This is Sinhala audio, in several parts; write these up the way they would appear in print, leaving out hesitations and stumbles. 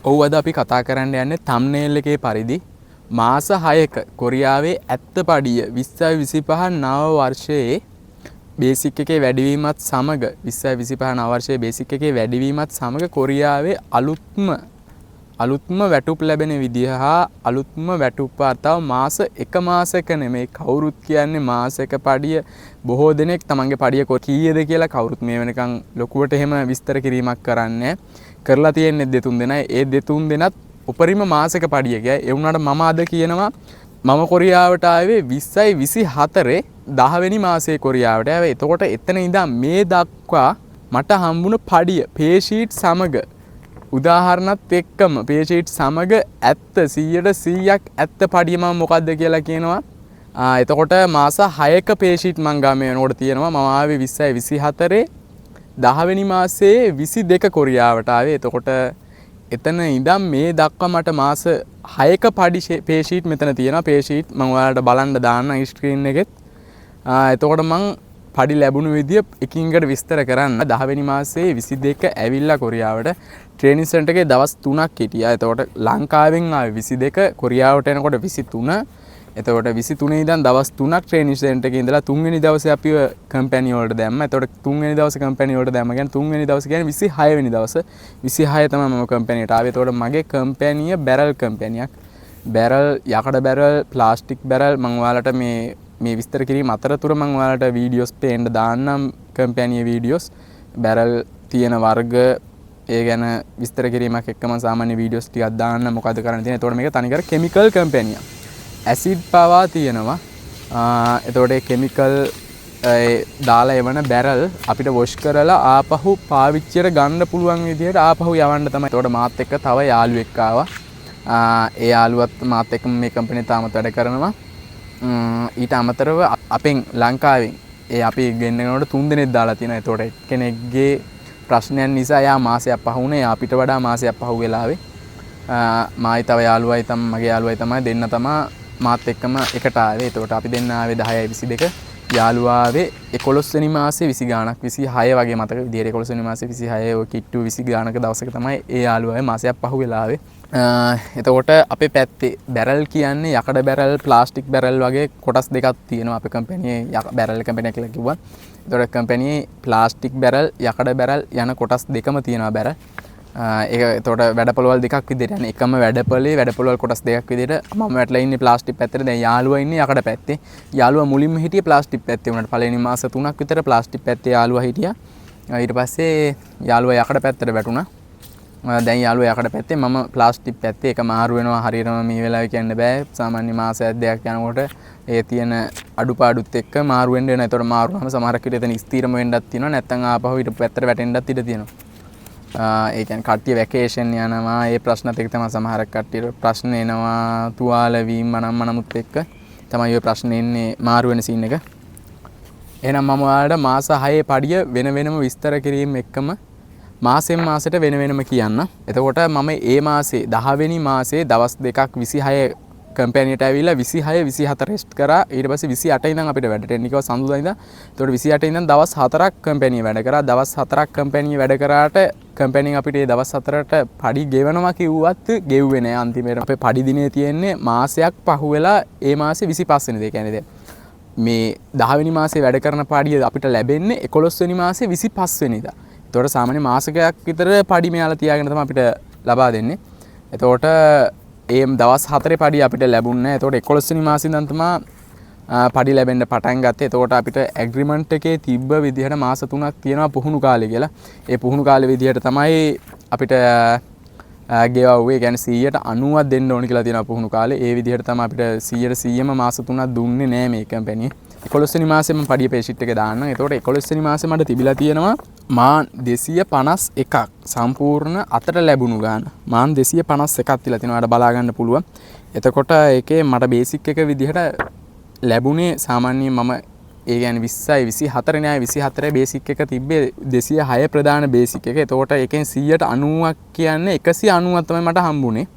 ඔව්, අද අපි කතා කරන්න යන්නේ තම්නේල් එකේ පරිදි මාස 6ක කොරියාවේ ඇත්ත පඩිය 2025 නව වර්ෂයේ බේසික් එකේ වැඩිවීමත් සමග, 2025 නව වර්ෂයේ බේසික් එකේ වැඩිවීමත් සමග කොරියාවේ අලුත්ම අලුත්ම වැටුප් ලැබෙන විදිහ හා අලුත්ම වැටුප් වාර්තාව. මාස එක මාසක නෙමෙයි. කවුරුත් කියන්නේ මාසක පඩිය. බොහෝ දෙනෙක් තමන්ගේ පඩිය කීයද කියලා කවුරුත් මේ වෙනකන් ලොකුවට එහෙම විස්තර කිරීමක් කරන්නේ කරලා තියෙන්නේ දෙතුන් දෙනයි. ඒ දෙතුන් දෙනත් උපරිම මාසක පඩිය කියයි. ඒ වුණාට මම අද කියනවා, මම කොරියාවට ආවේ 20යි 24 10 වෙනි මාසයේ කොරියාවට ආවේ. එතකොට එතන ඉඳන් මේ දක්වා මට හම්බුණ පඩිය පේ ෂීට් සමග, උදාහරණත් එක්කම, පේ ෂීට් සමග ඇත්ත 100ට 100ක් ඇත්ත පඩිය මම මොකද්ද කියලා කියනවා. එතකොට මාස 6ක පේ ෂීට් මං ගාම වෙනකොට තියෙනවා. මම ආවේ 20යි 24 10 වෙනි මාසයේ 22 කොරියාවට ආවේ. එතකොට එතන ඉඳන් මේ දක්වා මට මාස 6ක පඩි පේ ෂීට් මෙතන තියෙනවා. පේ ෂීට් මං ඔයාලට බලන්න දාන්න ස්ක්‍රීන් එකෙත්. එතකොට මං පඩි ලැබුණු විදිය එකින් එකට විස්තර කරන්න. 10 වෙනි මාසයේ 22 ඇවිල්ලා කොරියාවට ට්‍රේනින් සෙන්ටර් එකේ දවස් 3ක් හිටියා. එතකොට ලංකාවෙන් ආවේ 22, කොරියාවට එනකොට 23. එතකොට 23 ඉඳන් දවස් 3ක් ට්‍රේනින් සෙන්ටර් එකේ ඉඳලා තුන්වෙනි දවසේ අපිව කම්පැනි වලට දැම්මා. එතකොට තුන්වෙනි දවසේ කම්පැනි වලට දැම්ම කියන්නේ තුන්වෙනි දවස කියන්නේ 26 වෙනි දවස. 26 තමයි මම කම්පැනියට ආවේ. එතකොට මගේ කම්පැනිය බැරල් කම්පැනියක්. බැරල්, යකඩ බැරල්, ප්ලාස්ටික් බැරල්. මම ඔයාලට මේ මේ විස්තර කිරීම අතරතුර මම ඔයාලට වීඩියෝස් පේන්න දාන්නම්. කම්පැනි වීඩියෝස්, බැරල් තියෙන වර්ග, ඒ ගැන විස්තර කිරීමක් එක්ක මම සාමාන්‍ය වීඩියෝස් ටිකක් දාන්න මොකද කරන්න තියෙන්නේ. එතකොට මේක තනිකර කෙමිකල් කම්පැනියක්. ඇසිඩ් පවා තියෙනවා. එතකොට ඒ කෙමිකල් ඒ දාලා එවන බැරල් අපිට වොෂ් කරලා ආපහු පාවිච්චියට ගන්න පුළුවන් විදිහට ආපහු යවන්න තමයි. එතකොට මාත් එක්ක තව යාළුවෙක් ආවා. ඒ යාළුවත් මාත් එක්කම මේ කම්පැනි තාමත් වැඩ කරනවා. ඊට අමතරව අපෙන් ලංකාවෙන් ඒ අපි ගෙන්නනකොට තුන් දෙනෙක් දාලා තියෙනවා. එතකොට එක්කෙනෙක්ගේ ප්‍රශ්නයන් නිසා එයා මාසයක් පහ වුණේ. එයා අපිට වඩා මාසයක් පහ වෙලාවේ. මායි තව යාළුවයි තම මගේ යාළුවයි තමයි දෙන්න තමා මාත් එක්කම එකට ආවේ. එතකොට අපි දෙන්න ආවේ 10යි 22. යාළුවා ආවේ 11 වෙනි මාසේ 20 ගාණක්, 26 වගේ මතක විදියට 11 වෙනි මාසේ 26 ඔය කිට්ටු 20 ගාණක දවසක තමයි ඒ යාළුවා ආවේ, මාසයක් පහ වෙලා ආවේ. එතකොට අපේ පැත්තේ බැරල් කියන්නේ යකඩ බැරල්, ප්ලාස්ටික් බැරල් වගේ කොටස් දෙකක් තියෙනවා අපේ කම්පැනි බැරල් කම්පැනි කියලා කිව්වා. එතකොට කම්පැනි ප්ලාස්ටික් බැරල්, යකඩ බැරල් යන කොටස් දෙකම තියෙනවා බැරල්. ඒක එතකොට වැඩපොළවල් දෙකක් විදිහට යන්නේ. එකම වැඩපොළේ වැඩපොළවල් කොටස් දෙකක් විදිහට. මම වැටලා ඉන්නේ ප්ලාස්ටික් පැත්තට. දැන් යාළුවා ඉන්නේ යකඩ පැත්තේ. යාළුවා මුලින්ම හිටියේ ප්ලාස්ටික් පැත්තේ වුණාට පළවෙනි මාස 3ක් විතර ප්ලාස්ටික් පැත්තේ යාළුවා හිටියා. ඊට පස්සේ යාළුවා යකඩ පැත්තට වැටුණා. දැන් යාළුවා යකඩ පැත්තේ, මම ප්ලාස්ටික් පැත්තේ. ඒක මාරු වෙනවා. හරියටම මේ වෙලාවේ කියන්න බෑ. සාමාන්‍ය මාසයක් දෙකක් යනකොට ඒ තියෙන අඩුපාඩුත් එක්ක මාරු වෙන්න වෙනවා. ඒතකොට මාරු වුණාම සමහරක් විට එතන ස්ථිරම වෙන්නත් තියෙනවා. නැත්නම් ආපහු ඊට පැත්තට වැටෙන්නත් ඉඩ තියෙනවා. ඒ කියන්නේ කට්ටිය වැකේෂන් යනවා. ඒ ප්‍රශ්නත් එක්ක තමයි සමහරක් කට්ටියට ප්‍රශ්න එනවා. තුවාල වීම මනම් මනමුත් එක්ක තමයි ඔය ප්‍රශ්න එන්නේ, මාරු වෙන සීන් එක. එහෙනම් මම ඔයාලට මාස 6 පඩිය වෙන වෙනම විස්තර කිරීම එක්කම මාසෙන් මාසෙට වෙන වෙනම කියන්න. එතකොට මම ඒ මාසේ 10 වෙනි මාසේ දවස් දෙකක් 26 කම්පැනියට ඇවිල්ලා 26 27 රෙස්ට් කරා. ඊට පස්සේ 28 ඉඳන් අපිට වැඩට එන්න කිව්වා සඳුදා ඉඳන්. එතකොට 28 ඉඳන් දවස් 4ක් කම්පැනි වැඩ කරා. දවස් 4ක් කම්පැනි වැඩ කරාට කම්පැනින් අපිට ඒ දවස් 4ට පඩි ගෙවනවා කිව්වත් ගෙව්වේ නෑ. අන්තිමේට අපේ පඩි දිනේ තියෙන්නේ මාසයක් පහුවෙලා ඒ මාසේ 25 වෙනිදා. ඒ කියන්නේ දැන් මේ 10 වෙනි මාසේ වැඩ කරන පඩිය අපිට ලැබෙන්නේ 11 වෙනි මාසේ 25 වෙනිදා. එතකොට සාමාන්‍ය මාසකයක් විතර පඩි මෙයාලා තියාගෙන තමයි අපිට ලබා දෙන්නේ. එතකොට ඒ දවස් 4 පඩි අපිට ලැබුණේ නැහැ. එතකොට 11 වෙනි මාසෙ ඉඳන් තමයි පඩි ලැබෙන්න පටන් ගත්තේ. එතකොට අපිට ඇග්‍රීමන්ට් එකේ තිබ්බ විදිහට මාස 3ක් තියෙනවා පුහුණු කාලේ කියලා. ඒ පුහුණු කාලේ විදිහට තමයි අපිට ගෙවුවේ. ඒ කියන්නේ 190ක් දෙන්න ඕන කියලා තියෙනවා පුහුණු කාලේ. ඒ විදිහට තමයි අපිට 100ට 100ම මාස 3ක් දුන්නේ නෑ මේ කම්පැනි. 11 වෙනි මාසෙ මම පඩිය පේ ෂීට් එක දාන්නම්. එතකොට 11 වෙනි මාසෙ මට තිබිලා තියෙනවා මාන් 251ක් සම්පූර්ණ අතට ලැබුණු ගාන. මාන් 251ක් තියලා තියෙනවා. ඔයාලට බලා ගන්න පුළුවන්. එතකොට ඒකේ මට බේසික් එක විදිහට ලැබුණේ සාමාන්‍යයෙන් මම ඒ කියන්නේ 20යි 24 නෑ, 24 බේසික් එක තිබ්බේ 206 ප්‍රධාන බේසික් එක. එතකොට ඒකෙන් 190ක් කියන්නේ 190ක් තමයි මට හම්බුනේ.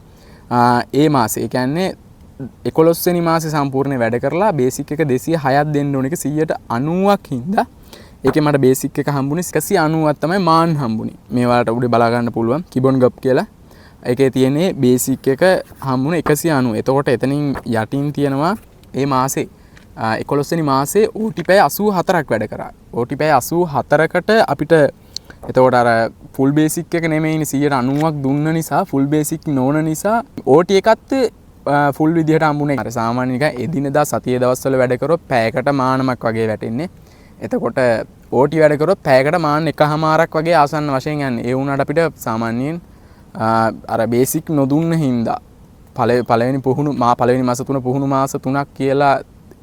ඒ මාසේ. ඒ කියන්නේ 11 වෙනි මාසේ සම්පූර්ණ වැඩ කරලා බේසික් එක 206ක් දෙන්න ඕන එක 190ක් හින්දා ඒකේ මට බේසික් එක හම්බුනේ 190ක් තමයි මාන් හම්බුනේ. මේ ඔයාලට උඩ බලා ගන්න පුළුවන් කිබොන් ගප් කියලා. ඒකේ තියෙන්නේ බේසික් එක හම්බුන 190. එතකොට එතනින් යටින් තියෙනවා ඒ මාසේ 11 වෙනි මාසේ ඕටි පැය 84ක් වැඩ කරා. ඕටි පැය 84කට අපිට එතකොට අර ෆුල් බේසික් එක නෙමෙයිනේ 190ක් දුන්න නිසා ෆුල් බේසික් නොවන නිසා ඕටි එකත් ෆුල් විදිහට හම්බුනේ. අර සාමාන්‍ය නිකන් එදිනෙදා සතියේ දවස්වල වැඩ කරොත් පැයකට මානමක් වගේ වැටෙන්නේ. එතකොට ඕටි වැඩ කරොත් පැයකට මාන එකහමාරක් වගේ ආසන්න වශයෙන් යන්නේ. ඒ වුණාට අපිට සාමාන්‍යයෙන් අර බේසික් නොදුන්න හින්දා පළවෙනි පුහුණු පළවෙනි මාස තුන පුහුණු මාස තුනක් කියලා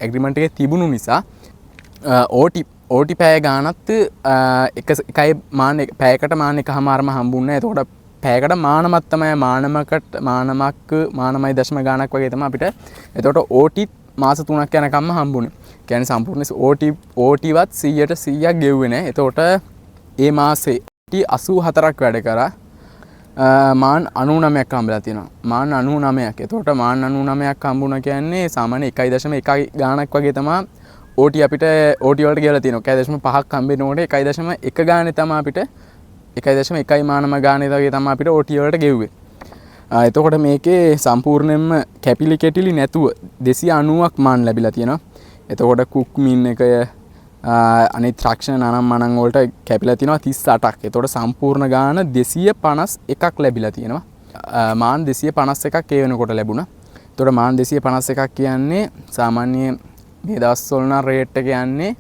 ඇග්‍රීමන්ට් එකේ තිබුණු නිසා ඕටි පැය ගානත් එක එකයි මාන පැයකට මාන එකහමාරම හම්බුන්නේ නැහැ. එතකොට පැයකට මානමක් තමයි මානමකට මානමක් මානමයි දශම ගානක් වගේ තමයි අපිට. එතකොට ඕටි මාස තුනක් යනකම්ම හම්බුනේ. කියන්නේ සම්පූර්ණ ඕටිවත් 100ට 100ක් ගෙව්වේ නැහැ. එතකොට ඒ මාසේ ඕටි 84ක් වැඩ කරා. මාන් 99ක් හම්බෙලා තියෙනවා. මාන් 99ක්. එතකොට මාන් 99ක් හම්බුණා කියන්නේ සාමාන්‍ය 1.1 ගාණක් වගේ තමයි ඕටි අපිට ඕටි වලට ගෙවලා තියෙනවා. 1.5ක් හම්බෙනකොට 1.1 ගානේ තමයි අපිට 1.1 මානම ගානේ වගේ තමයි අපිට ඕටි වලට ගෙව්වේ. එතකොට මේකේ සම්පූර්ණයෙන්ම කැපිලි කෙටිලි නැතුව 290ක් මාන් ලැබිලා තියෙනවා. එතකොට කුක්මින් එකය අනිත් රක්ෂණ අනම් මනම් වලට කැපිලා තියෙනවා 38ක්. එතකොට සම්පූර්ණ ගාන 251ක් ලැබිලා තියෙනවා. මාන් 251ක් ඒ වෙනකොට ලැබුණා. එතකොට මාන් 251ක් කියන්නේ සාමාන්‍ය මේ දවස්වල නම් රේට් එක යන්නේ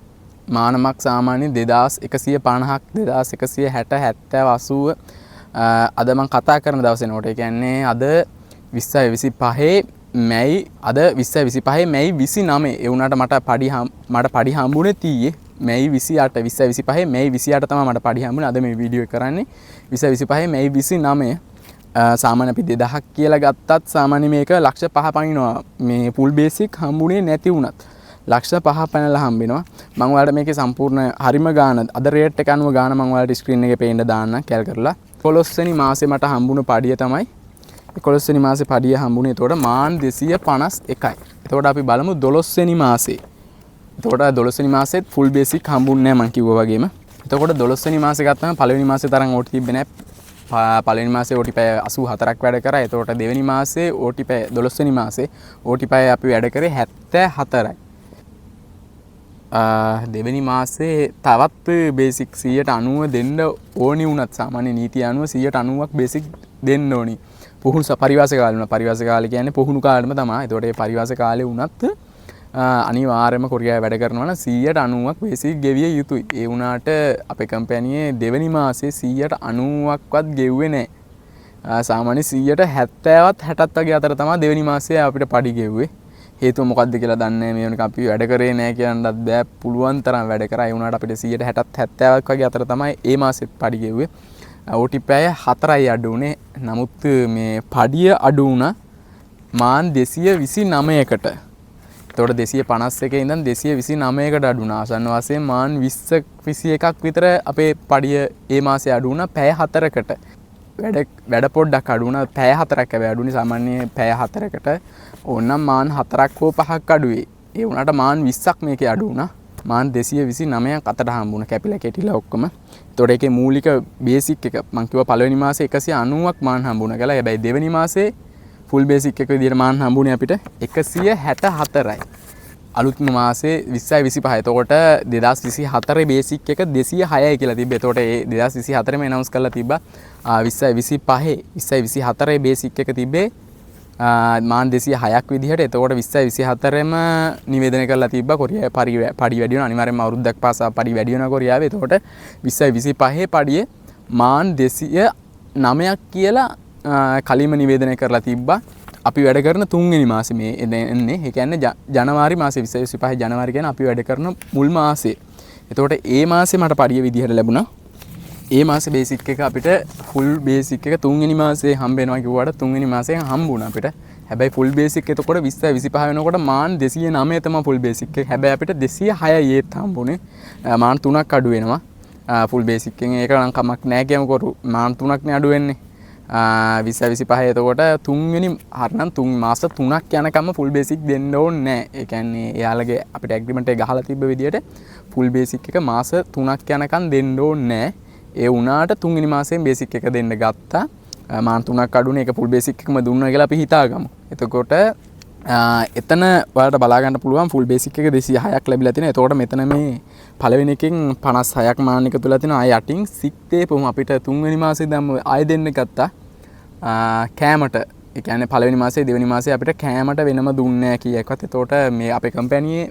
මානමක් සාමාන්‍ය 2150ක් 2160 70 80. අද මං කතා කරන දවස් වෙනකොට ඒ කියන්නේ අද 2025 මැයි අද 2025 මැයි 29. ඒ වුණාට මට පඩි හම්බුනේ 30 මැයි 28 2025 මැයි 28 තමයි මට පඩි හම්බුනේ. අද මේ වීඩියෝ එක කරන්නේ 2025 මැයි 29. සාමාන්‍ය අපි 2000ක් කියලා ගත්තත් සාමාන්‍ය මේක ලක්ෂ පහ පනිනවා. මේ ෆුල් බේසික් හම්බුනේ නැති වුණත් ලක්ෂ පහ පැනලා හම්බෙනවා. මං ඔයාලට මේකේ සම්පූර්ණ හරිම ගාන අද රේට් එක අනුව ගාන මං ඔයාලට ස්ක්‍රීන් එකේ පේන්න දාන්නම් කැල් කරලා. 11 වෙනි මාසේ මට හම්බුණු පඩිය තමයි 11 වෙනි මාසේ පඩිය හම්බුනේ. එතකොට මාන් 251යි. එතකොට අපි බලමු 12 වෙනි මාසේ. එතකොට 12 වෙනි මාසෙත් ෆුල් බේසික් හම්බුන්නේ නෑ මං කිව්වා වගේම. එතකොට 12 වෙනි මාසේ ගත්තම පළවෙනි මාසේ තරම් ඕටි තිබ්බේ නෑ. පළවෙනි මාසේ ඕටි පැය 84ක් වැඩ කරා. එතකොට දෙවෙනි මාසේ ඕටි පැය 12 වෙනි මාසේ ඕටි පැය අපි වැඩ කරේ 74යි. දෙවෙනි මාසේ තවත් බේසික් 190 දෙන්න ඕනි වුණත් සාමාන්‍ය නීතිය අනුව 190ක් බේසික් දෙන්න ඕනි. පුහුණු පරිවාස කාලේ වුණා. පරිවාස කාලේ කියන්නේ පුහුණු කාලෙම තමයි. එතකොට මේ පරිවාස කාලේ වුණත් අනිවාර්යයෙන්ම කොරියාවේ වැඩ කරනවා නම් 190ක් බේසික් ගෙවිය යුතුයි. ඒ වුණාට අපේ කම්පැනියේ දෙවෙනි මාසේ 190ක්වත් ගෙව්වේ නෑ. සාමාන්‍ය 170ත් 60ත් වගේ අතර තමයි දෙවෙනි මාසේ අපිට පඩි ගෙව්වේ. හේතුව මොකද්ද කියලා දන්නේ නෑ. මේ වෙනකම් අපි වැඩ කරේ නෑ කියන්නත් බෑ. පුළුවන් තරම් වැඩ කරා. ඒ වුණාට අපිට 160ත් 70ක් වගේ අතර තමයි ඒ මාසෙත් පඩි ගෙව්වේ. ඕටි පැය 4යි අඩු වුණේ. නමුත් මේ පඩිය අඩු වුණා මාන් 229කට. එතකොට 251 ඉඳන් 229කට අඩු වුණා. ආසන්න වශයෙන් මාන් 20 21ක් විතර අපේ පඩිය ඒ මාසේ අඩු වුණා පැය 4කට. වැඩ පොඩ්ඩක් අඩු වුණා. පැය 4ක් හැබැයි අඩු වුණේ. සාමාන්‍ය පැය 4කට ඕනනම් මාන් 4ක් හෝ 5ක් අඩු වෙයි. ඒ වුණාට මාන් 20ක් මේකේ අඩු වුණා. මාන් 229ක් අතට හම්බුණා කැපිලා කෙටිලා ඔක්කොම. එතකොට ඒකේ මූලික බේසික් එක මං කිව්වා පළවෙනි මාසේ 190ක් මාන් හම්බුණා කියලා. හැබැයි දෙවෙනි මාසේ ෆුල් බේසික් එක විදියට මාන් හම්බුනේ අපිට 164යි. අලුත්ම මාසේ 2025. එතකොට 2024 බේසික් එක 206යි කියලා තිබ්බේ. එතකොට ඒ 2024 ම ඇනවුන්ස් කරලා තිබ්බා. 2025 2024 බේසික් එක තිබ්බේ මාන් 206ක් විදිහට. එතකොට 2024ම නිවේදනය කරලා තිබ්බා කොරියාවේ පඩි වැඩි වෙනවා. අනිවාර්යයෙන්ම අවුරුද්දක් පාසා පඩි වැඩි වෙනවා කොරියාවේ. එතකොට 2025 පඩියේ මාන් 209ක් කියලා කලින්ම නිවේදනය කරලා තිබ්බා. අපි වැඩ කරන තුන්වෙනි මාසේ මේ එන්නේ. ඒ කියන්නේ ජනවාරි මාසේ 2025 ජනවාරි කියන්නේ අපි වැඩ කරන මුල් මාසේ. එතකොට ඒ මාසේ මට පඩිය විදිහට ලැබුණා. ඒ මාසේ බේසික් එක අපිට ෆුල් බේසික් එක තුන්වෙනි මාසේ හම්බ වෙනවා කිව්වට තුන්වෙනි මාසේ හම්බුණා අපිට. හැබැයි ෆුල් බේසික් එතකොට 2025 වෙනකොට මාන් 209 තමයි ෆුල් බේසික් එක. හැබැයි අපිට 206යි ඒත් හම්බුනේ. මාන් 3ක් අඩු වෙනවා. ෆුල් බේසික් එකෙන් ඒක නම් කමක් නෑ කියමුකෝ. මාන් 3ක් නේ අඩු වෙන්නේ. 2025 එතකොට තුන්වෙනි හරිනම් තුන් මාස 3ක් යනකම්ම ෆුල් බේසික් දෙන්න ඕනේ නෑ. ඒ කියන්නේ එයාලගේ අපිට ඇග්‍රීමන්ට් එක ගහලා තිබ්බ විදියට ෆුල් බේසික් එක මාස 3ක් යනකම් දෙන්න ඕනේ නෑ. ඒ වුණාට තුන්වෙනි මාසයෙන් බේසික් එක දෙන්න ගත්තා. මාන් 3ක් අඩුනේ ඒක ෆුල් බේසික් එකම දුන්නා කියලා අපි හිතාගමු. එතකොට එතන ඔයාලට බලා ගන්න පුළුවන් ෆුල් බේසික් එක 206ක් ලැබිලා තියෙනවා. එතකොට මෙතන මේ පළවෙනි එකෙන් 56ක් මාන් එකතු වෙලා තියෙනවා. ආය යටින් සික්තේ පොම අපිට තුන්වෙනි මාසේ ඉඳන්ම ආය දෙන්න ගත්තා. කෑමට ඒ කියන්නේ පළවෙනි මාසේ දෙවෙනි මාසේ අපිට කෑමට වෙනම දුන්නේ නැහැ කීයක්වත්. එතකොට මේ අපේ කම්පැනියේ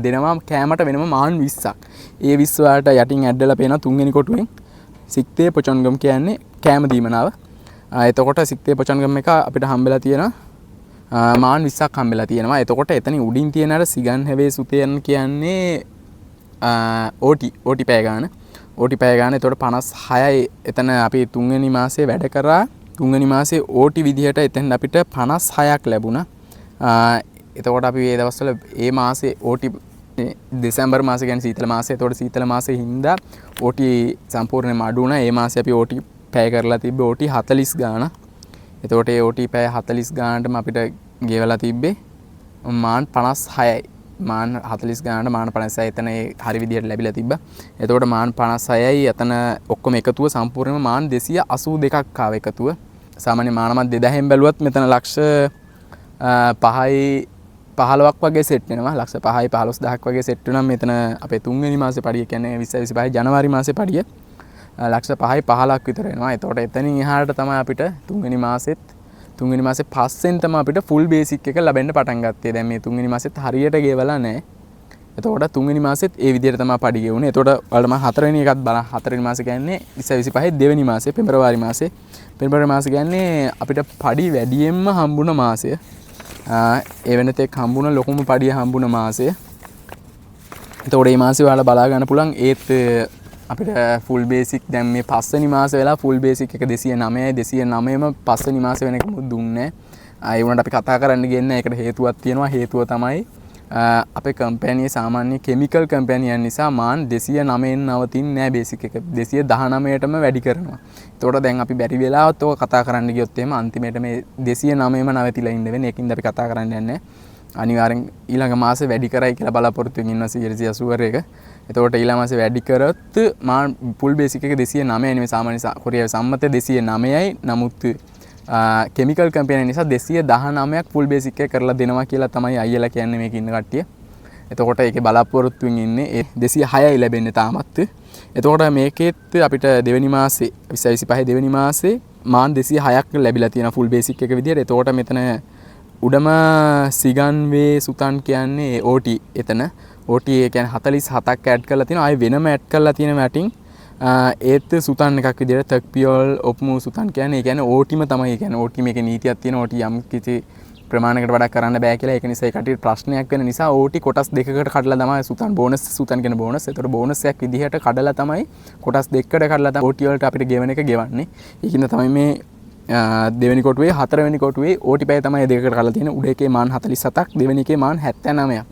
දෙනවා කෑමට වෙනම මාන් 20ක්. ඒ 20 වලට යටින් ඇඩ් වෙලා පේනවා තුන්වෙනි කොටුවෙන් සික්තේ පොචොන්ගම් කියන්නේ කෑම දීමනාව. එතකොට සික්තේ පොචොන්ගම් එක අපිට හම්බෙලා තියෙනවා මාන් 20ක් හම්බෙලා තියෙනවා. එතකොට එතන උඩින් තියෙන අර සිගන් හැවේ සුතයන් කියන්නේ ඕටි ඕටි පැය ගාන. ඕටි පැය ගාන එතකොට 56යි එතන අපි තුන්වෙනි මාසේ වැඩ කරා. තුන්වෙනි මාසේ ඕටි විදිහට එතෙන් අපිට 56ක් ලැබුණා. එතකොට අපි මේ දවස්වල ඒ මාසේ ඕටි දෙසැම්බර් මාසේ කියන්නේ සීතල මාසේ. එතකොට සීතල මාසේ හින්දා ඕටි සම්පූර්ණයෙන්ම අඩු වුණා. ඒ මාසේ අපි ඕටි පැය කරලා තිබ්බේ ඕටි 40 ගාන. එතකොට ඒ ඕටි පැය 40 ගානටම අපිට ගෙවලා තිබ්බේ මාන් 56යි. මාන් 40 ගානට මාන් 56 එතන ඒ හරි විදිහට ලැබිලා තිබ්බා. එතකොට මාන් 56යි එතන ඔක්කොම එකතුව සම්පූර්ණයෙන්ම මාන් 282ක් ආව එකතුව. සාමාන්‍ය මානමත් 2000න් බැලුවත් මෙතන ලක්ෂ 5යි 15ක් වගේ සෙට් වෙනවා. ලක්ෂ 5යි 15000ක් වගේ සෙට් වෙනවා මෙතන අපේ තුන්වෙනි මාසේ පඩිය කියන්නේ 2025 ජනවාරි මාසේ පඩිය ලක්ෂ 5යි 15ක් විතර වෙනවා. එතකොට එතනින් එහාට තමයි අපිට තුන්වෙනි මාසේ පස්සෙන් තමයි අපිට ෆුල් බේසික් එක ලැබෙන්න පටන් ගත්තේ. දැන් මේ තුන්වෙනි මාසෙත් හරියට ගෙවලා නැහැ. එතකොට තුන්වෙනි මාසෙත් ඒ විදිහට තමයි පඩි ගෙවුනේ. එතකොට ඔයාලට මම හතරවෙනි එකත් බලන්න. හතරවෙනි මාසේ කියන්නේ 2025 දෙවෙනි මාසේ පෙබරවාරි මාසේ. පෙබරවාරි මාසේ කියන්නේ අපිට පඩි වැඩියෙන්ම හම්බුණ මාසය. ඒ වෙනතෙක් හම්බුණ ලොකුම පඩිය හම්බුණ මාසය. එතකොට මේ මාසේ ඔයාලා බලා ගන්න පුළුවන් ඒත් අපිට ෆුල් බේසික් දැන් මේ පස්වෙනි මාසේ වෙලා ෆුල් බේසික් එක 209යි 209ම පස්වෙනි මාසේ වෙනකම් දුන්නේ නැහැ. ඒ වුණාට අපි කතා කරන්න ගියේ නැහැ. ඒකට හේතුවක් තියෙනවා. හේතුව තමයි අපේ කම්පැනි සාමාන්‍ය කෙමිකල් කම්පැනියන් නිසා මාන් 209න් නවතින්නේ නැහැ බේසික් එක. 219ටම වැඩි කරනවා. එතකොට දැන් අපි බැරි වෙලාවත් ඔක කතා කරන්න ගියොත් එහෙම අන්තිමේට මේ 209ම නවතිලා ඉන්න වෙන්නේ. ඒකින්ද අපි කතා කරන්න යන්නේ නැහැ. අනිවාර්යෙන් ඊළඟ මාසේ වැඩි කරයි කියලා බලාපොරොත්තු වෙමින් ඉන්නවා 180 එක. එතකොට ඊළඟ මාසේ වැඩි කරොත් මාන් ෆුල් බේසික් එක 209 නෙමෙයි සාමාන්‍ය කොරියාවේ සම්මත 209යි. නමුත් කෙමිකල් කම්පැනි නිසා 219ක් ෆුල් බේසික් එක කරලා දෙනවා කියලා තමයි අයියලා කියන්නේ මේකේ ඉන්න කට්ටිය. එතකොට ඒකේ බලාපොරොත්තුෙන් ඉන්නේ ඒ 206යි ලැබෙන්නේ තාමත්. එතකොට මේකෙත් අපිට දෙවෙනි මාසේ 2025 දෙවෙනි මාසේ මාන් 206ක් ලැබිලා තියෙනවා ෆුල් බේසික් එක විදියට. එතකොට මෙතන උඩම සිගන් වේ සුතන් කියන්නේ OT එතන OT ඒ කියන්නේ 47ක් ඇඩ් කරලා තියෙනවා. ආයේ වෙනම ඇඩ් කරලා තියෙන වැටින් ඒත් සුතන් එකක් විදියට තක්පියෝල් ඔප්මු සුතන් කියන්නේ ඒ කියන්නේ OTම තමයි. ඒ කියන්නේ OT මේකේ නීතියක් තියෙනවා. OT යම් කිසි ප්‍රමාණයකට වඩා කරන්න බෑ කියලා. ඒක නිසා ඒ කට්ටියට ප්‍රශ්නයක් වෙන නිසා OT කොටස් දෙකකට කඩලා තමයි සුතන් බෝනස් සුතන් කියන බෝනස්. ඒතකොට බෝනස් එකක් විදිහට කඩලා තමයි කොටස් දෙකකට කඩලා තමයි OT වලට අපිට ගෙවන එක ගෙවන්නේ. ඒකින්ද තමයි මේ දෙවෙනි කොටුවේ හතරවෙනි කොටුවේ OT පැය තමයි දෙකකට කඩලා තියෙන්නේ. උඩ එකේ මාන් 47ක් දෙවෙනි එකේ මාන් 79ක්.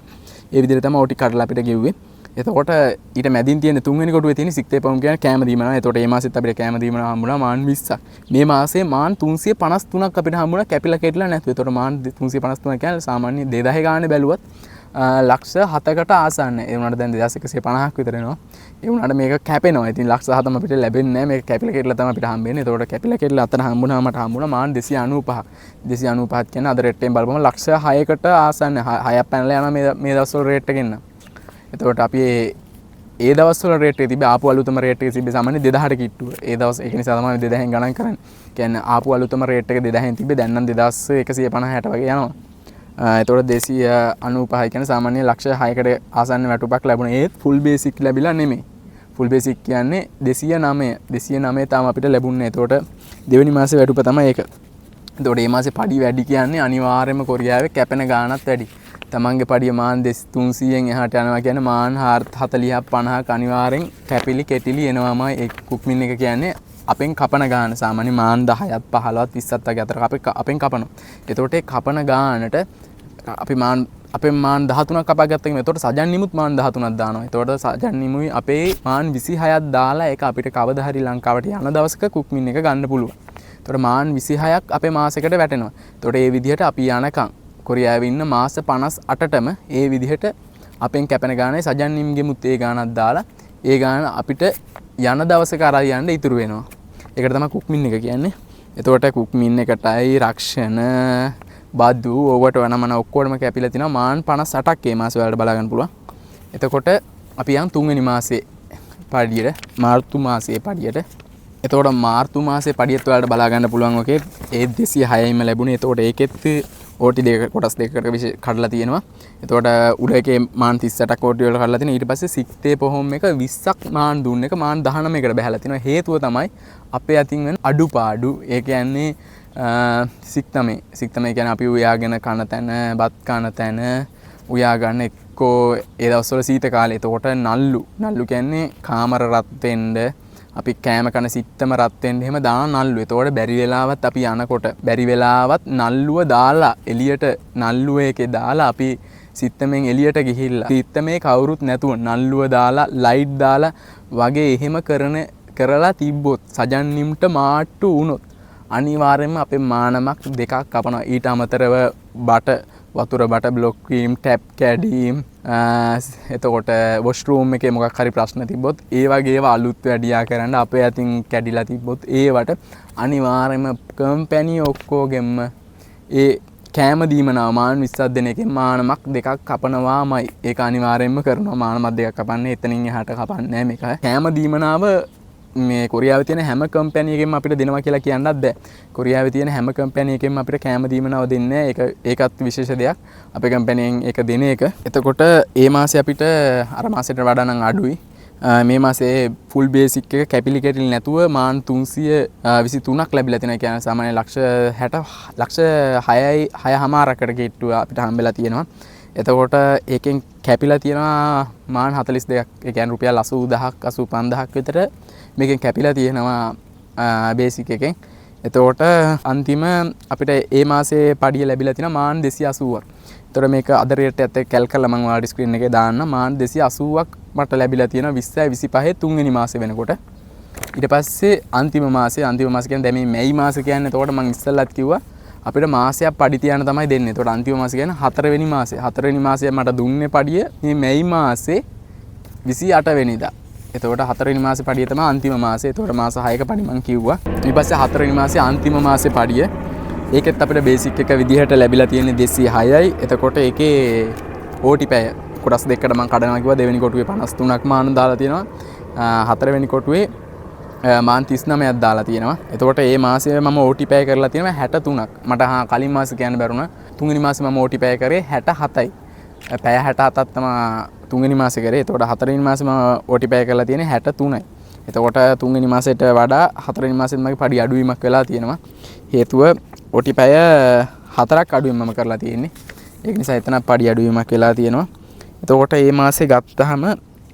ඒ විදිහට තමයි OT කඩලා අපිට ගෙව්වේ. එතකොට ඊට මැදින් තියෙන තුන්වෙනි කොටුවේ තියෙන සික්තේ පවුම් කියන කෑම දීමනාව. එතකොට මේ මාසෙත් අපිට කෑම දීමනාව හම්බුණා මාන් 20ක්. මේ මාසේ මාන් 353ක් අපිට හම්බුණා කැපිලා කෙටලා නැතුව. එතකොට මාන් 353 කියන්නේ සාමාන්‍ය 2000 ගානේ බැලුවත් ලක්ෂ 7කට ආසන්නයි. ඒ වුණාට දැන් 2150ක් විතර එනවා. ඒ වුණාට මේක කැපෙනවා. ඉතින් ලක්ෂ 7ම අපිට ලැබෙන්නේ නැහැ. මේක කැපිලා කෙටලා තමයි අපිට හම්බෙන්නේ. එතකොට කැපිලා කෙටලා අතන හම්බුණාම මට හම්බුණා මාන් 295ක්. 295ක් කියන්නේ අද රේට් එකෙන් බලපුවම ලක්ෂ 6කට ආසන්නයි. 6ක් පැනලා යනවා මේ දවස්වල රේට් එකෙන් නම්. එතකොට අපි ඒ දවස්වල රේට් එක තිබ්බේ ආපු අලුතම රේට් එක තිබ්බේ සාමාන්‍ය 2000ට කිට්ටුව. ඒ දවස් ඒක නිසා තමයි 2000න් ගණන් කරන්නේ. කියන්නේ ආපු අලුතම රේට් එක 2000න් තිබ්බේ දැන් නම් 2150 60 වගේ යනවා. එතකොට 295 කියන්නේ සාමාන්‍ය ලක්ෂ 6කට ආසන්න වැටුපක් ලැබුණා. ඒත් ෆුල් බේසික් ලැබිලා නෙමෙයි. ෆුල් බේසික් කියන්නේ 209. 209 තාම අපිට ලැබුණේ නෑ. එතකොට දෙවෙනි මාසේ වැටුප තමයි ඒක. එතකොට මේ මාසේ පඩි වැඩි කියන්නේ අනිවාර්යයෙන්ම කොරියාවේ කැපෙන ගාණත් වැඩි. තමන්ගේ පඩිය මාන් 300න් එහාට යනවා කියන්නේ මාන් 40ක් 50ක් අනිවාර්යෙන් කැපිලි කෙටිලි එනවාමයි. ඒ කුක්මින් එක කියන්නේ අපෙන් කපන ගාන සාමාන්‍ය මාන් 10ක් 15ක් 20ක් වගේ අතර අපෙන් කපනවා. එතකොට ඒ කපන ගානට අපි මාන් අපෙන් මාන් 13ක් කපා ගත්තා කියමු. එතකොට සජන් නිමුත් මාන් 13ක් දානවා. එතකොට සජන් නිමුයි අපේ මාන් 26ක් දාලා ඒක අපිට කවදා හරි ලංකාවට යන දවසක කුක්මින් එක ගන්න පුළුවන්. එතකොට මාන් 26ක් අපේ මාසෙකට වැටෙනවා. එතකොට ඒ විදිහට අපි යනකම් කොරියාවේ ඉන්න මාස 58ටම ඒ විදිහට අපෙන් කැපෙන ගානේ සජන් නිම්ගෙමුත් ඒ ගානක් දාලා ඒ ගාන අපිට යන දවසක අරන් යන්න ඉතුරු වෙනවා. ඒකට තමයි කුක්මින් එක කියන්නේ. එතකොට කුක්මින් එකටයි රක්ෂණ බදු ඕවට වනමන ඔක්කොටම කැපිලා තිනවා මාන් 58ක් මේ මාසේ ඔයාලට බලා ගන්න පුළුවන්. එතකොට අපි යන් තුන්වෙනි මාසේ පඩියට, මාර්තු මාසයේ පඩියට. එතකොට මාර්තු මාසේ පඩියත් ඔයාලට බලා ගන්න පුළුවන් ඔකේ ඒ 206යිම ලැබුණේ. එතකොට ඒකෙත් ඕටි දෙක කොටස් දෙකකට විශේෂ කඩලා තියෙනවා. එතකොට උඩ එකේ මාන් 38ක් ඕටි වල කඩලා තියෙනවා. ඊට පස්සේ සික්තේ පොහොම් එක 20ක් මාන් දුන්න එක මාන් 19කට බහැලා තියෙනවා. හේතුව තමයි අපේ අතින් වෙන අඩුපාඩු. ඒ කියන්නේ සික්තමේ. සික්තමේ කියන්නේ අපි උයාගෙන කන තැන, බත් කන තැන උයා ගන්න එක්කෝ ඒ දවස්වල සීත කාලේ. එතකොට නල්ලු. නල්ලු කියන්නේ කාමර රත් වෙන්න, අපි කෑම කන සිත්තම රත් වෙන්න එහෙම දාන නල්ලු. එතකොට බැරි වෙලාවත් අපි යනකොට බැරි වෙලාවත් නල්ලුව දාලා එළියට නල්ලුව එකේ දාලා අපි සිත්තමෙන් එළියට ගිහිල්ලා සිත්තමේ කවුරුත් නැතුව නල්ලුව දාලා ලයිට් දාලා වගේ එහෙම කරලා තිබ්බොත් සජන් නිම්ට මාට්ටු වුණොත් අනිවාර්යයෙන්ම අපේ මානමක් දෙකක් කපනවා. ඊට අමතරව බට වතුර බට බ්ලොක් වීම, ටැප් කැඩීම්, එතකොට වොෂ්රූම් එකේ මොකක් හරි ප්‍රශ්න තිබ්බොත් ඒ වගේ ඒවා අලුත් වැඩියා කරන්න අපේ අතින් කැඩිලා තිබ්බොත් ඒවට අනිවාර්යයෙන්ම කම්පැනි ඔක්කොගෙම ඒ කෑම දීමනාව මාන 20ක් දෙන එකෙන් මානමක් දෙකක් කපනවාමයි. ඒක අනිවාර්යයෙන්ම කරනවා. මානමක් දෙකක් කපන්නේ එතනින් එහාට කපන්නේ නෑ මේක. කෑම දීමනාව මේ කොරියාවේ තියෙන හැම කම්පැනි එකෙන්ම අපිට දෙනවා කියලා කියන්නත් බෑ. කොරියාවේ තියෙන හැම කම්පැනි එකෙන්ම අපිට කෑම දීමනාව දෙන්නේ නෑ. ඒකත් විශේෂ දෙයක්. අපේ කම්පැනියෙන් ඒක දෙන එක. එතකොට ඒ මාසේ අපිට අර මාසෙට වඩා නම් අඩුයි. මේ මාසේ ෆුල් බේසික් එක කැපිලි කැටිලි නැතුව මාන් 323ක් ලැබිලා තියෙනවා. ඒ කියන්නේ සාමාන්‍ය ලක්ෂ හැට, ලක්ෂ හයයි, හය හමාරකට කිට්ටුව අපිට හම්බෙලා තියෙනවා. එතකොට ඒකෙන් කැපිලා තියෙනවා මාන් 42ක්. ඒ කියන්නේ රුපියල් 80000ක්, 85000ක් විතර මේකෙන් කැපිලා තියෙනවා, බේසික් එකෙන්. එතකොට අන්තිම අපිට ඒ මාසේ පඩිය ලැබිලා තියෙනවා මාන් 280ක්. එතකොට මේක අද රේට් එකත් එක්ක කැල් කරලා මම ඔයාලට ස්ක්‍රීන් එකේ දාන්න. මාන් 280ක් මට ලැබිලා තියෙනවා විස්සයි විසිපහේ තුන්වෙනි මාසේ වෙනකොට. ඊට පස්සේ අන්තිම මාසේ, අන්තිම මාසේ කියන්නේ දැන් මේ මැයි මාසේ කියන්නේ එතකොට මං ඉස්සෙල්ලත් කිව්වා අපිට මාසයක් පඩි තියන්න තමයි දෙන්නේ. එතකොට අන්තිම මාසේ කියන්නේ හතරවෙනි මාසේ. හතරවෙනි මාසේ මට දුන්නේ පඩිය මේ මැයි මාසේ 28 වෙනිදා. එතකොට හතරවෙනි මාසේ පඩිය තමයි අන්තිම මාසේ. එතකොට මාස 6ක පඩි මං කිව්වා. ඊට පස්සේ හතරවෙනි මාසේ අන්තිම මාසේ පඩිය. ඒකෙත් අපිට බේසික් එක විදිහට ලැබිලා තියෙන්නේ 206යි. එතකොට ඒකේ ඕටි පැය කොටස් දෙකකට මං කඩනවා කිව්වා. දෙවෙනි කොටුවේ 53ක් මාන දාලා තියෙනවා. හතරවෙනි කොටුවේ මාන් 39ක් දාලා තියෙනවා. එතකොට මේ මාසයේ මම ඕටි පැය කරලා තියෙනවා 63ක්. මට කලින් මාසේ කියන්න බැරුණා. තුන්වෙනි මාසේ මම ඕටි පැය කරේ 67යි. පැය 67ක් තමයි තුන්වෙනි මාසේ කරේ. එතකොට හතරවෙනි මාසේ මම ඕටි පැය කරලා තියෙන්නේ 63යි. එතකොට තුන්වෙනි මාසෙට වඩා හතරවෙනි මාසෙත් මගේ පඩි අඩුවීමක් වෙලා තියෙනවා. හේතුව ඕටි පැය 4ක් අඩුවෙන් මම කරලා තියෙන්නේ. ඒක නිසා එතන පඩි අඩුවීමක් වෙලා තියෙනවා. එතකොට මේ මාසේ ගත්තාම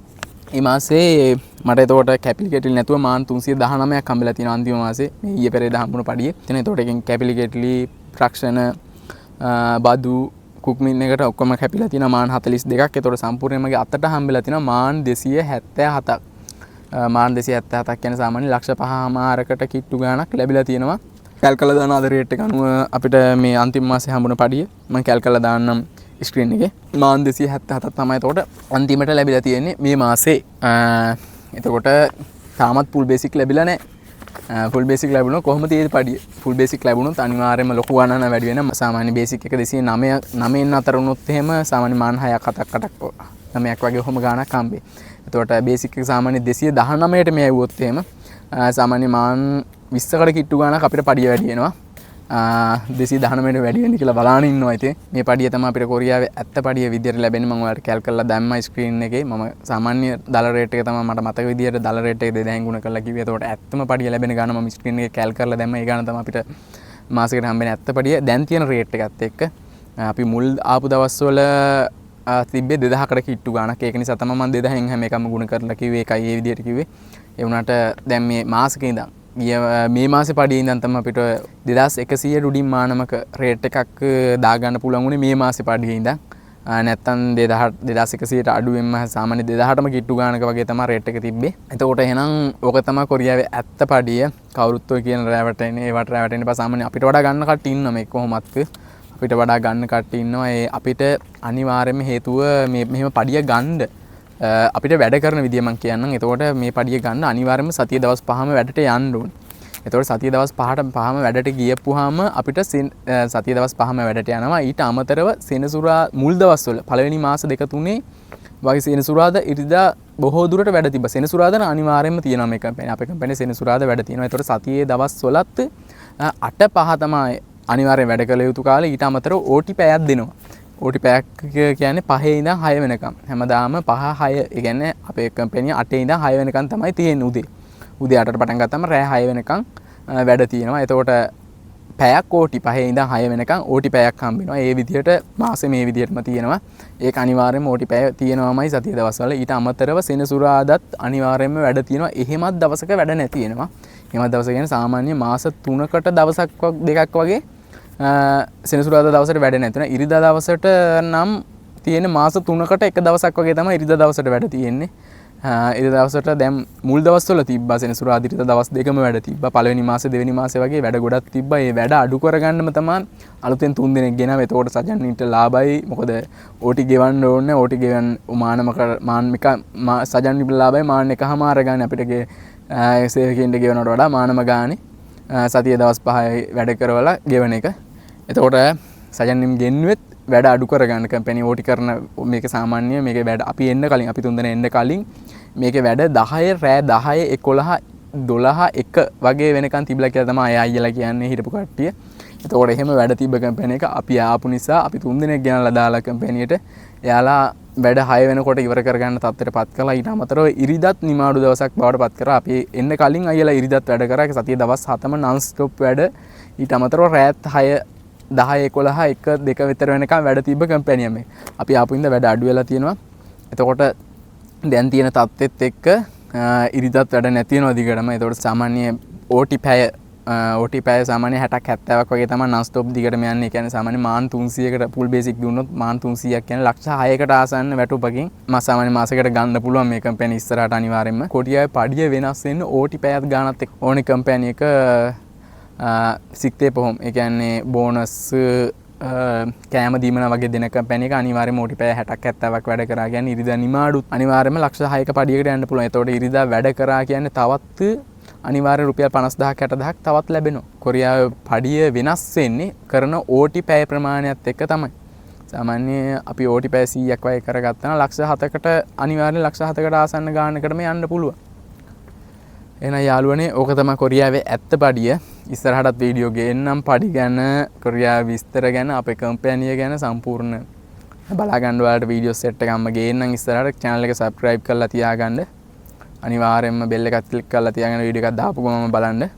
මේ මාසේ මට එතකොට කැපිලි කෙටලි නැතුව මාන් 319ක් හම්බෙලා තියෙනවා අන්තිම මාසේ. මේ ඊයේ පෙරේදා හම්බුණු පඩිය. එතන එතකොට එකෙන් කැපිලි කෙටලි, රක්ෂණ, බදු, කුක්මින් එකට ඔක්කොම කැපිලා තියෙනවා මාන් 42ක්. එතකොට සම්පූර්ණයෙන්ම මගේ අතට හම්බෙලා තියෙනවා මාන් 277ක්. මාන් 277ක් කියන්නේ සාමාන්‍ය ලක්ෂ පහමාරකට කිට්ටු ගාණක් ලැබිලා තියෙනවා. කැල් කරලා දාන අද රේට් එක අනුව අපිට මේ අන්තිම මාසේ හම්බුණ පඩිය මම කැල් කරලා දාන්නම් ස්ක්‍රීන් එකේ. මාන් 277ක් තමයි එතකොට අන්තිමට ලැබිලා තියෙන්නේ මේ මාසේ. එතකොට තාමත් ෆුල් බේසික් ලැබිලා නැහැ. ෆුල් බේසික් ලැබුණොත් කොහොමද තියෙන්නේ පඩිය? ෆුල් බේසික් ලැබුණොත් අනිවාර්යයෙන්ම ලොකු ගණනක් වැඩි වෙනවා. සාමාන්‍ය බේසික් එක දෙසිය නමය, නවයෙන් අතර වුණොත් එහෙම සාමාන්‍ය මාන් හයක්, හතක්, අටක්, නවයක් වගේ ඔහොම ගාණක් හම්බෙයි. එතකොට බේසික් එක සාමාන්‍ය දෙසිය දහනවයට මේ ඇව්වොත් එහෙම, සාමාන්‍ය මාන් 20කට කිට්ටු ගාණක් අපිට පඩිය වැඩි වෙනවා. දෙසිය දහනවයට වැඩි වෙන්න කියලා බලාගෙන ඉන්නවා ඉතින්. මේ පඩිය තමයි අපිට කොරියාවේ ඇත්ත පඩිය විදියට ලැබෙන්නේ. මම ඔයාලට කැල් කරලා දැම්මා ස්ක්‍රීන් එකේ. මම සාමාන්‍ය දල රේට් එක තමයි මට මතක විදියට දල රේට් එක දෙදහෙන් ගුණ කරලා කිව්වේ. එතකොට ඇත්තම පඩිය ලැබෙන ගාන මම ස්ක්‍රීන් එකේ කැල් කරලා දැම්මා. ඒ ගාන තමයි අපිට මාසෙකට හම්බෙන ඇත්ත පඩිය. දැන් තියෙන රේට් එකත් එක්ක. අපි මුල් ආපු දවස්වල, තිබ්බේ දෙදහකට කිට්ටු ගාණක්. ඒක නිසා තමයි මම දෙදහෙන් හැම එකම ගුණ කරලා කිව්වේ. ඒකයි ඒ විදියට කිව්වේ. ඒ වුණාට දැන් මේ මාසෙක ඉඳන් ගිය මේ මාසේ පඩියේ ඉඳන් තමයි අපිට දෙදහස් එකසීයට උඩින් මානමක රේට් එකක් දාගන්න පුළුවන් වුණේ මේ මාසේ පඩියේ ඉඳන්. නැත්තම් දෙදහස් එකසීයට අඩුවෙන්ම සාමාන්‍ය දෙදහටම කිට්ටු ගානක වගේ තමයි රේට් එක තිබ්බේ. එතකොට එහෙනම් ඕක තමයි කොරියාවේ ඇත්ත පඩිය. කවුරුත් ඔය කියන රැවටෙන්නේ, ඒවට රැවටෙන්න එපා. සාමාන්‍ය අපිට වඩා ගන්න කට්ටිය ඉන්නවා මේ කොහොමත්. අපිට වඩා ගන්න කට්ටිය ඉන්නවා. ඒ අපිට අනිවාර්යයෙන්ම හේතුව මෙහෙම පඩිය ගන්න, අපිට වැඩ කරන විදිය මං කියන්නම්. එතකොට මේ පඩිය ගන්න අනිවාර්යයෙන්ම සතිය දවස් 5ම වැඩට යන්න ඕනේ. එතකොට සතිය දවස් පහට පහම වැඩට ගියපුවාම අපිට සතිය දවස් පහම වැඩට යනවා. ඊට අමතරව සෙනසුරා මුල් දවස්වල පළවෙනි මාස දෙක තුනේ වගේ සෙනසුරාදා ඉරිදා බොහෝ දුරට වැඩ තිබ්බා. සෙනසුරාදා අනිවාර්යයෙන්ම තියෙනවා මේ කම්පැනි. අපේ කම්පැනි සෙනසුරාදා වැඩ තියෙනවා. එතකොට සතියේ දවස් වලත් 8 5 තමයි අනිවාර්යෙන් වැඩ කළ යුතු කාලේ. ඊට අමතරව ඕටි පැයක් දෙනවා. ඕටි පැයක් කියන්නේ 5 ඉඳන් 6 වෙනකම්. හැමදාම 5 6, ඒ කියන්නේ අපේ කම්පැනි 8 ඉඳන් 6 වෙනකම් තමයි තියෙන්නේ උදේ. උදේ 8ට පටන් ගත්තම රෑ 6 වෙනකම් වැඩ තියෙනවා. එතකොට පැයක් ඕටි 5 ඉඳන් 6 වෙනකම් ඕටි පැයක් හම්බ වෙනවා. ඒ විදිහට මාසෙ මේ විදිහටම තියෙනවා. ඒක අනිවාර්යයෙන්ම ඕටි පැය තියෙනවමයි සතිය දවස්වල. ඊට අමතරව සෙනසුරාදාත් අනිවාර්යයෙන්ම වැඩ තියෙනවා. එහෙමත් දවසක වැඩ නැති වෙනවා. එහෙමත් දවස කියන්නේ සාමාන්‍ය මාස 3කට දවසක් දෙකක් වගේ සෙනසුරාදා දවසට වැඩ නැති වෙනවා. ඉරිදා දවසට නම් තියෙන මාස 3කට එක දවසක් වගේ තමයි ඉරිදා දවසට වැඩ තියෙන්නේ. ඉරිදා දවසට දැන් මුල් දවස්වල තිබ්බා සෙනසුරාදා ඉරිදා දවස් දෙකම වැඩ තිබ්බා. පළවෙනි මාසේ දෙවෙනි මාසේ වගේ වැඩ ගොඩක් තිබ්බා. ඒ වැඩ අඩු කරගන්නම තමයි අලුතෙන් 3 දෙනෙක් ගෙනාවේ. එතකොට සජන්නිට ලාභයි. මොකද ඕටි ගෙවන්න ඕනේ. ඕටි ගෙවන්න මානම මාන් එක සජන්නිට ලාභයි. මාන් එකහමාර ගානේ අපිට සේවකයින්ට ගෙවනවට වඩා මානම ගානේ සතිය දවස් 5 වැඩ කරවලා ගෙවන එක. එතකොට සජන්නිම් ගෙන්නුවෙත් වැඩ අඩු කරගන්න කම්පැනි ඕටි කරන මේක සාමාන්‍ය මේක වැඩ අපි එන්න කලින් අපි තුන් දෙනා එන්න කලින් මේකේ වැඩ 10 රෑ 10 11 12 1 වගේ වෙනකන් තිබිලා කියලා තමයි අය අයියලා කියන්නේ හිටපු කට්ටිය. එතකොට එහෙම වැඩ තිබ්බ කම්පැනි එක අපි ආපු නිසා අපි තුන් දෙනෙක් ගෙනල්ලා දාලා කම්පැනියට එයාලා වැඩ 6 වෙනකොට ඉවර කරගන්න තත්ත්වයට පත් කළා. ඊට අමතරව ඉරිදත් නිමාඩු දවසක් බවට පත් කරා. අපි එන්න කලින් අයියලා ඉරිදත් වැඩ කරා. ඒක සතිය දවස් 7ම නන් ස්ටොප් වැඩ. ඊට අමතරව රෑත් 6 10 11 1 2 විතර වෙනකන් වැඩ තිබ්බ කම්පැනි මේ. අපි ආපු ඉඳ වැඩ අඩු වෙලා තියෙනවා. එතකොට දැන් තියෙන තත්ත්වෙත් එක්ක ඉරිදත් වැඩ නැති වෙනවා දිගටම. එතකොට සාමාන්‍ය ඕටි පැය සාමාන්‍ය 60ක් 70ක් වගේ තමයි නන් ස්ටොප් දිගටම යන්නේ. ඒ කියන්නේ සාමාන්‍ය මාන් 300කට ෆුල් බේසික් දුන්නොත් මාන් 300ක් කියන්නේ ලක්ෂ 6කට ආසන්න වැටුපකින් මා සාමාන්‍ය මාසයකට ගන්න පුළුවන් මේ කම්පැනි ඉස්සරහට අනිවාර්යෙන්ම. කොටියාවේ පඩිය වෙනස් වෙන්න ඕටි පැයත් ගානත් එක්ක ඕනේ කම්පැනි එක සික්තේ පොහොම්. ඒ කියන්නේ බෝනස් කෑම දීමන වගේ දෙන කම්පැනි එක අනිවාර්යයෙන්ම ඕටි පැය 60ක් 70ක් වැඩ කරා කියන්නේ ඉරිදා නිමාඩුත් අනිවාර්යයෙන්ම ලක්ෂ 6ක පඩියකට යන්න පුළුවන්. එතකොට ඉරිදා වැඩ කරා කියන්නේ තවත් අනිවාර්ය රුපියල් 50000ක් 60000ක් තවත් ලැබෙනවා. කොරියාවේ පඩිය වෙනස් වෙන්නේ කරන ඕටි පැය ප්‍රමාණයත් එක්ක තමයි. සාමාන්‍ය අපි ඕටි පැය 100ක් වගේ කරගත්තා නම් ලක්ෂ 7කට අනිවාර්යෙන් ලක්ෂ 7කට ආසන්න ගානකටම යන්න පුළුවන්. එහෙනම් යාළුවනේ ඕක තමයි කොරියාවේ ඇත්ත පඩිය. ඉස්සරහටත් වීඩියෝ ගේන්නම් පඩි ගැන, කොරියාවේ විස්තර ගැන, අපේ කම්පැනි ගැන සම්පූර්ණ බලා ගන්න ඔයාලට වීඩියෝ සෙට් එකක්ම ගේන්නම් ඉස්සරහට. චැනල් එක සබ්ස්ක්‍රයිබ් කරලා තියාගන්න. අනිවාර්යයෙන්ම බෙල් එකත් ක්ලික් කරලා තියාගන්න වීඩියෝ එකක් දාපු ගමන්ම බලන්න.